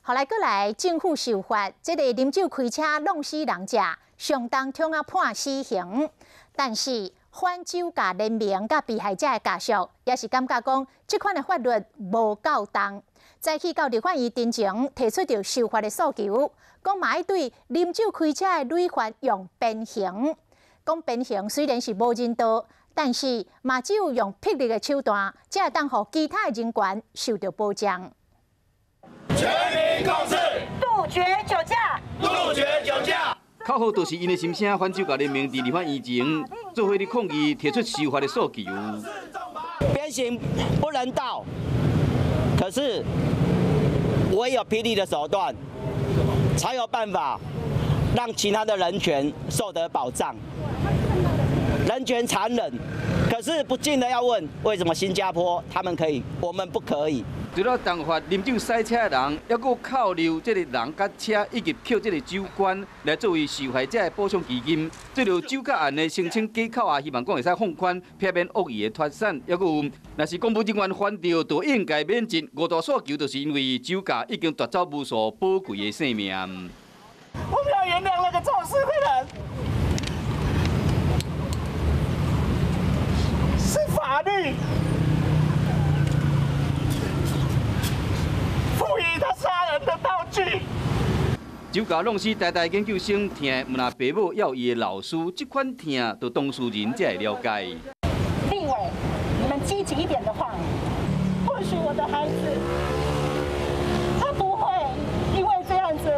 後來閣來政府受罰，這个啉酒開車弄死人者，相當重啊判死刑。但是反酒駕聯盟佮被害者的家屬，也是感覺講，這款的法律無夠重。早起到立法院庭前提出著修法的訴求，講嘛愛對啉酒開車的累犯用鞭刑。講鞭刑雖然是無人道，但是嘛只有用霹靂的手段，才會當予其他的人權受著保障。全民共識，杜絕酒駕，杜絕酒駕。口號就是𪜶的心聲，反酒駕聯盟佇立法院前做伙咧抗議，提出修法的訴求。鞭刑不人道，可是唯有霹靂的手段，才有辦法讓其他的人權受得保障。人權殘忍，可是不禁的要問，為什麼新加坡他們可以，我們不可以？除了重罰啉酒駛車的人，猶閣扣留這個人佮車，以及扣這个酒關來作為受害者的補償基金。這个酒駕案的申請假扣啊，希望講會使放寬，避免惡意的脫產。猶閣有，若是公務人員犯著，就應該免職。五大訴求就是因為酒駕已經奪走無數寶貴的性命。我們要原諒那個肇事的人，是法律賦予他殺人的道具。酒駕弄死台大研究生，疼毋但爸母，猶有伊的老師，這款疼，就當事人才會了解。立委，你們積極一點的話，或許我的孩子他不會因為這樣子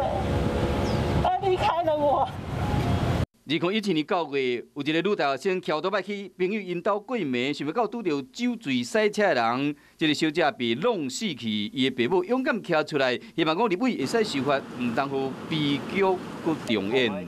而離開了我。2017年9月，有一个女大學生騎歐多拜去朋友𪜶兜過暝，想欲到拄著酒醉駛車的人，這个小姐被弄死去，伊的爸母勇敢徛出來，希望講立委會使修法，毋通予悲劇閣重演。